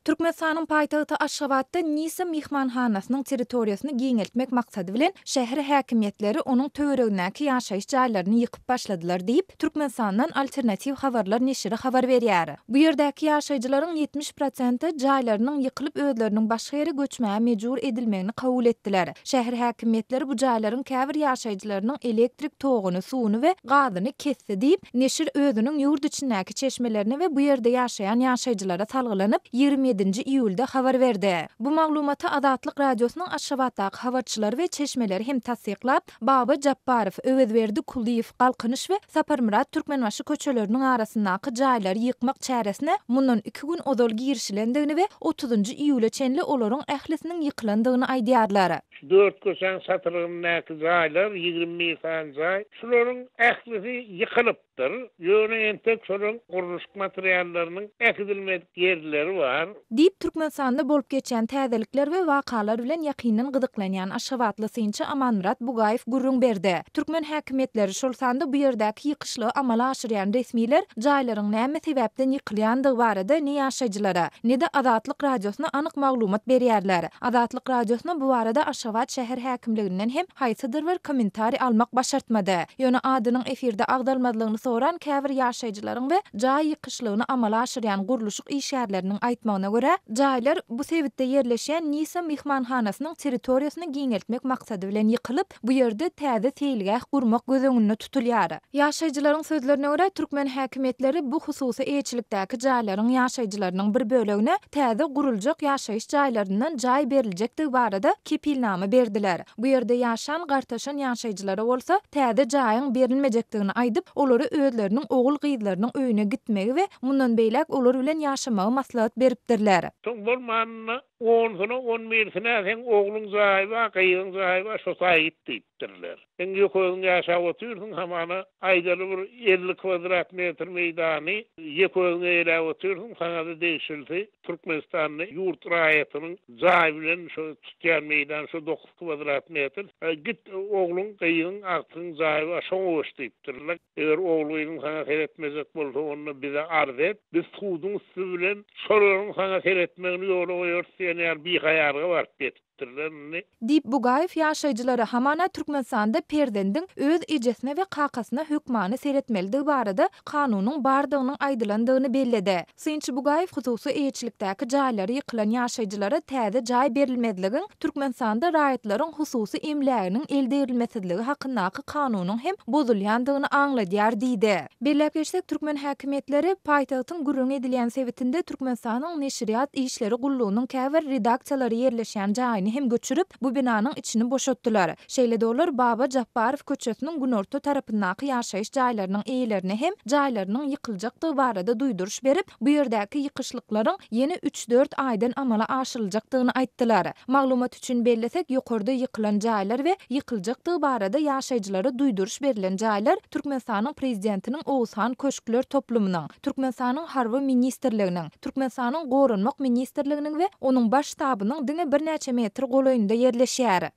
Türkmenistanyň paýtagty Aşgabatda Nisa myhmanhanasynyň territoriýasyny giňeltmek maksady bilen, şäher häkimiýetleri onuň töweregindäki ýaşaýyş jaýlaryny ýykyp başladylar diýip, Türkmenistandan Alternatiw habarlar neşiri habar berýär. Bu ýerdäki ýaşaýjylaryň 70 prosenti jaýlarynyň ýykylyp özleriniň başga ýere göçmäge mejbur edilmegini kabul etdiler. Şäher häkimiýetleri bu jaýlaryň käbir ýaşaýjylarynyň elektrik toguny, suwuny we gazyny kesdi diýip, neşir özüniň ýurt içindäki çeşmelerine we bu ýerde ýaşaýan ýaşaýjylara salgylanyp, 27-nji iýulda habar berdi. Bu maglumaty Azatlyk Radiosynyň Aşgabatdaky habarçylary we çeşmeleri hem tassyklap, Baba Japbarow, Öwezberdi Kulyýew, Galkynyş we Saparmyrat Türkmenbaşy köçeleriniň arasyndaky jaýlary ýykmak çäresine mundan iki gün ozal girişilendigini we otuzynjy iýula çenli olaryň ählisiniň ýykylandygyny aýdýarlar. Şu dört köçäň çatrygyndaky jaýlar, 21 sany jaý, şularyň ählisi ýykylypdyr. Ýöne entek şolaryň gurluşyk materiallarynyň äkidilmedik ýerleri bar. Diýip, Türkmenistanda bolup geçýän täzelikler we wakalar bilen ýakyndan gyzyklanýan aşgabatly synçy Amanmyrat Bugaýew gürrüň berdi. Türkmen häkimiýetleri, şol sanda bu ýerdäki ýykyşlygy amala aşyrýan resmiler jaýlaryň näme sebäpden ýykylýandygy barada ne ýaşaýjylara, ne-de Azatlyk Radiosyna anyk maglumat berýärler. Azatlyk Radiosyna bu barada Aşgabat şäher häkimliginden hem haýsydyr bir kommentariý almak başartmady. Ýöne adynyň efirde agzalmazlygyny soran käbir ýaşaýjylaryň we jaý ýykyşlygyny amala aşyrýan gurluşyk işgärleriniň aýtmagyna görä, jaýlar bu sebitde ýerleşýän Nisa myhmanhanasynyň territoriýasyny giňeltmek maksady bilen ýykylyp, bu ýerde täze seýilgäh gurmak göz öňünde tutulýar. Ýaşaýjylaryň sözlerine görä, türkmen häkimiýetleri bu hususy eýeçilikdäki jaýlaryň ýaşaýjylarynyň bir bölegine täze guruljak ýaşaýyş jaýlaryndan jaý beriljekdigi barada kepilnama berdiler. Bu ýerde ýaşan gartaşan ýaşaýjylara bolsa täze jaýyň berilmejekdigini aýdyp, olara özleriniň ogul-gyzlarynyň öýüne gitmegi we mundan beýläk olar bilen ýaşamagy maslahat beripdirler. Soň bolmanynda onsuny, on birisine seň ogluň jaýy bar, gyzyň jaýy bar, şo taýa git diýipdirler. Seň ýeke özüň ýaşap otyrsyň, hamana aýdaly bir 50 kwadrat metr meýdany ýeke özüň eýeläp otyrsyň, saňa-da degişlisi Türkmenistanda ýurt raýatynyň jaý bilen şo tutýan meýdany şo dokuz kwadrat metr. Git ogluň, gyzyň, agtygyň jaýy bar, şoňa göç diýipdirler. Eger ogul-gyzyň saňa seretmejek bolsa, onda bize arz et. Biz suduň üsti bilen şolaryň saňa seretmegini ýola goýarys diýen ýaly bihaýalyga baryp ýetipdirler indi. Diýip, Bugaýew ýaşaýjylara hamana Türkmenistanda perzendiň öz ejesine we kakasyna hökmany seretmelidigi barada kanunyň bardygynyň aýdylandygyny belledi. Synçy Bugaýew hususy eýeçilikdäki jaýlary ýykylan ýaşaýjylara täze jaý berilmezligiň Türkmenistanda raýatlaryň hususy emläginiň eldegrilmesizligi hakyndaky kanunyň hem bozulýandygyny aňladýar diýdi. Belläp geçsek, türkmen häkimiýetleri paýtagtyň gürrüňi edilýän sebitinde Türkmenistanyň Neşirýat işleri gullugynyň käbir redaksiýalary ýerleşýän jaýyny hem göçürip, bu binanyň içini boşatdylar. Şeýle-de olar Baba Japbarow köçesiniň günorta tarapyndaky ýaşaýyş jaýlarynyň eýelerine hem jaýlarynyň ýykyljakdygy barada duýduryş berip, bu ýerdäki ýykyşlyklaryň ýene üç-dört aýdan amala aşyryljakdygyny aýtdylar. Maglumat üçin bellesek, ýokarda ýykylan jaýlar we ýykyljakdygy barada ýaşaýjylara duýduryş berlen jaýlar Türkmenistanyň Prezidentiniň Oguzhan köşkler toplumynyň, Türkmenistanyň Harby ministrliginiň, Türkmenistanyň Goranmak ministrliginiň we onuň Baş ştabynyň diňe birnäçe metr golaýynda ýerleşýär.